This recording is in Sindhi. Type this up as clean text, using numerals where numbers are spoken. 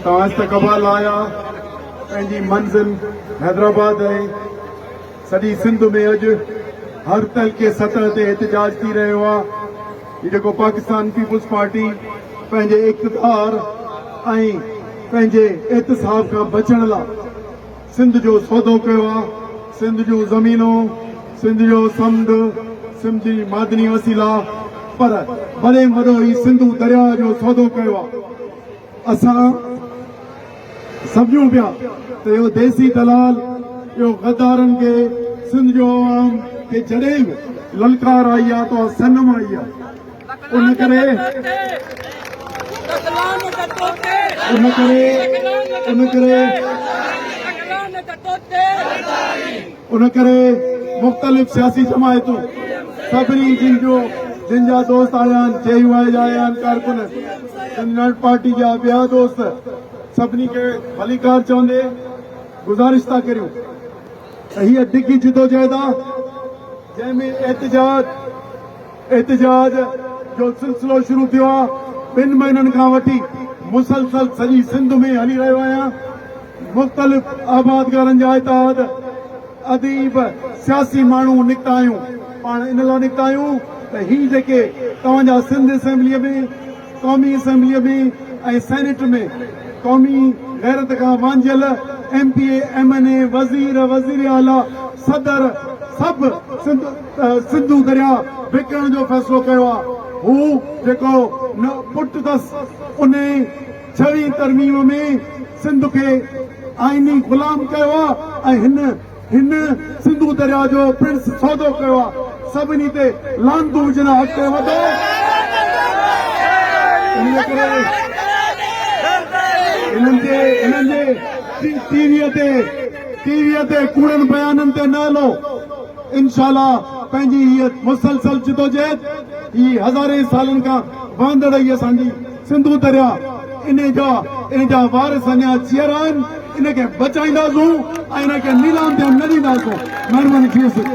توهان استقبال آيا. پنهنجي منزل حيدرآباد ۽ سڄي سنڌ ۾ اڄ هر تعلقي سطح تي احتجاج ٿي رهيو آهي. هي جيڪو پاڪستان پيپلز پارٽي پنهنجي اقتدار ۽ پنهنجي احتساب کان بچڻ لا سنڌ جو سودو ڪيو آهي، سنڌ جون زمينون، سنڌ جو سمنڊ، سنڌ جي معدني وسيلا پر وڏي ۾ وڏو هي سنڌو درياء جو سودو ڪيو آهي. اسان سمجهون پيا ته اهو ديسي دلال، اهو غدارن کي سنڌ جو عوام کي جڏهن به للڪار آئي آهي ته اها صنم آئي آهي ان ڪري ان ڪري ان ڪري ان ڪري مختلف سياسي جماعتون سڀني جن جو جن جا دوست آيا آهن جي يو آء جا آيا آهن ڪارڪن سنڌ يونائيٽڊ پارٽي جا ٻيا دوست سڀني کي ڀليڪار چوندي گذارش ٿا ڪريون ته هيء ڊگهي جدوجهد آ جنهن ۾ احتجاج احتجاج جو سلسلو شروع ٿيو آ ٻن مهينن کان وٺي مسلسل سڄي سنڌ ۾ هلي رهيو آهيان مختلف آبادگارن جا اتحاد، اديب، سياسي ماڻهو نڪتا آهيون، پاڻ ان لاء نڪتا آهيون ته هي جيڪي توهان جا سنڌ اسيمبليء ۾، قومي اسيمبليء ۾ ۽ سينيٽ ۾ قومي غيرت کان وانجهيل M P A, M N A, وزير، وزير اعليٰ، صدر سڀ سنڌ سنڌو درياء وڪڻڻ جو فيصلو ڪيو آهي، هو جيڪو نه پٽ اٿس انهي ڇويهين ترميم ۾ سنڌ کي آئيني غلام ڪيو آ ۽ هن هن سنڌو درياء جو پڻ سودو ڪيو آ سڀني تي لعنتون وجهندا اڳتي وڌو انهي ڪري انهن جي انهن جي ٽي وي تي ٽي وي تي ڪوڙن بيانن تي نه هلو انشاء الله پنهنجي هي مسلسل جدوجهد هي هزارين سالن کان وهندڙ هي اسان جي سنڌو درياء انهي جا انهي جا وارث اڃا جيئرا آهن ان کي بچائينداسون ۽ ان کي نيلام ٿيڻ نه ڏينداسون مهرباني ٿي.